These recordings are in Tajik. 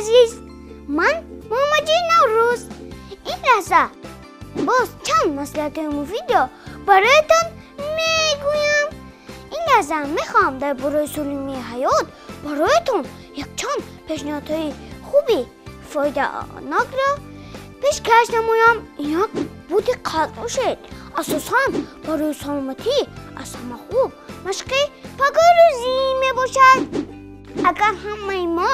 Азиз, ман Муҳаммадҷон Наврӯз. Ин лаҳза боз чанд маслиҳатҳои муфидро бароятон мегӯям. Ин лаҳза мехоҳам дар бораи солимии ҳаёт бароятон якчанд пешниҳодҳои хуби фоиданокро пешкаш намоям. Инак бодиққат бошед. Асосан барои саломатӣ аз ҳама хуб машқи пагоҳрӯзӣ мебошад. Агар ҳамаи мо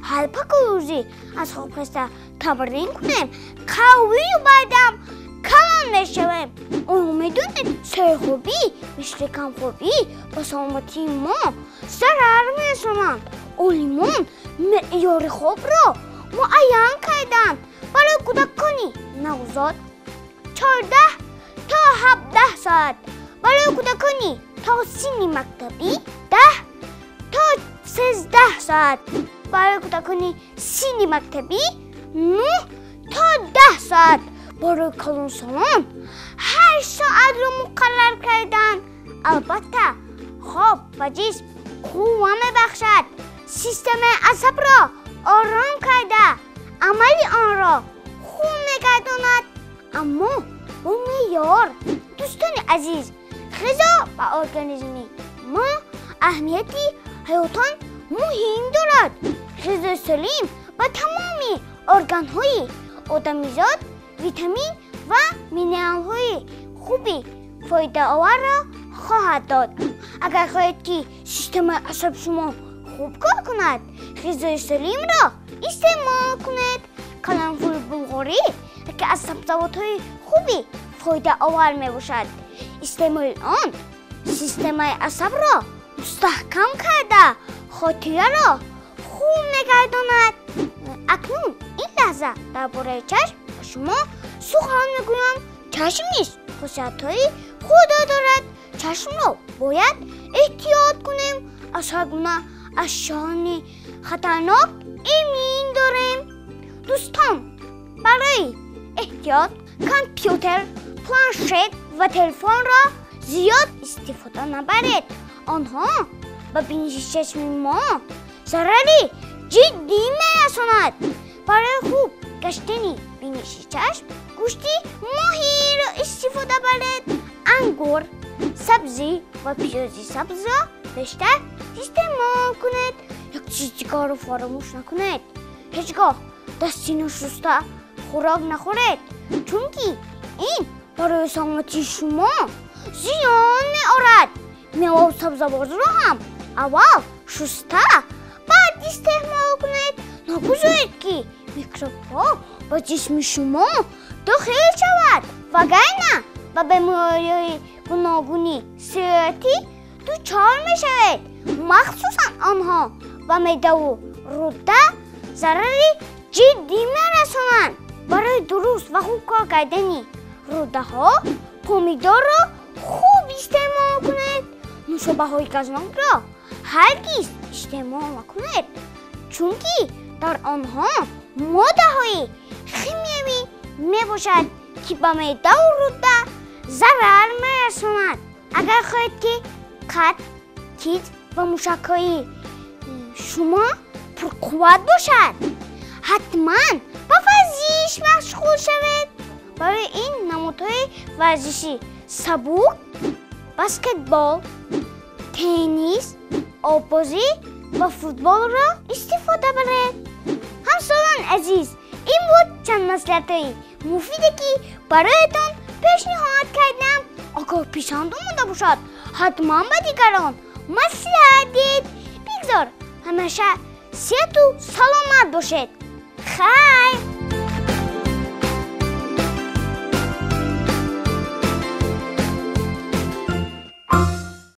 ҳар пагоҳрӯзӣ аз хоб хеста тамрин кунем, қавию бардам калон мешавем. Оё медонед, серхобӣ мисли камхобӣ ба саломатии мо зарар мерасонанд? Олимон меъёри хобро муайян карданд. Барои кӯдакони навзод 14 то 17 соат, барои кӯдакони то синни мактабӣ 10 то 13 соат, барои кӯдакони синни мактабӣ 9 то 10 соат, барои калонсолон 8 соатро муқаррар карданд. Албатта, хоб ба ҷисм қувва мебахшад, системаи асабро ором карда, амали онро хуб мегардонад, аммо бо меъёр. Дӯстони азиз, ғизо ба организми мо аҳамияти ҳаётан муҳим дорад. Ғизои солим ба тамоми органҳои одамизод витамин ва минералҳои хуби фоидаоварро хоҳад дод. Агар хоҳед, ки системаи асаби шумо хуб кор кунад, ғизои солимро истеъмол кунед. Каланфури булғорӣ яке аз сабзавотҳои хуби фоидаовар мебошад. Истеъмоли он системаи асабро мустаҳкам карда, хотираро хуб мегардонад. Акнун ин лаҳза дар бораи чашм ба шумо сухан мегӯям. Чашм низ хусусиятҳои худро дорад. Чашмро бояд эҳтиёт кунем, аз ҳар гуна ашёни хатарнок эмин дорем. Дӯстон, барои эҳтиёт компютер, планшет ва телефонро зиёд истифода набаред. Онҳо ба биниши чашми мо зарари ҷиддӣ мерасонад. Барои хуб гаштани биниши чашм гӯшти моҳиро истифода баред. Ангур, сабзӣ ва пиёзи сабзро бештар истеъмол кунед. Як чиз дигарро фаромӯш накунед. Ҳеҷ гоҳ дасти ношуста хӯрок нахӯред, чунки ин барои саломатии шумо зиён меорад. Меваву сабзавотро ҳам аввал шуста, баъд истеъмол кунед. Нагузоред, ки микробҳо ба ҷисми шумо дохил шавад, вагарна ба бемориҳои гуногуни сироятӣ дучор мешавед. Махсусан онҳо ба меъдаву рӯда зарари ҷиддӣ мерасонанд. Барои дуруст ва хуб кор кардани рӯдаҳо помидорро хуб истеъмол кунед. Нӯшобаҳои газнокро ҳаргиз истеъмол накунед, чунки дар онҳо моддаҳои химиявӣ мебошад, ки ба меъдаву рӯда зарар мерасонад. Агар хоҳед, ки қад, китф ва мушакҳои шумо пурқувват бошад, ҳатман ба варзиш машғул шавед. Барои ин намудҳои варзиши сабук, баскетбол, теннис, оббозӣ ва футболро истифода баред. Ҳамсолони азиз, ин буд чанд маслиҳатҳои муфиде, ки бароятон пешниҳод кардам. Агар писанд омода бошад, ҳатман ба дигарон маслиҳат диҳед. Бигзор ҳамеша сиҳату саломат бошед. Хайр!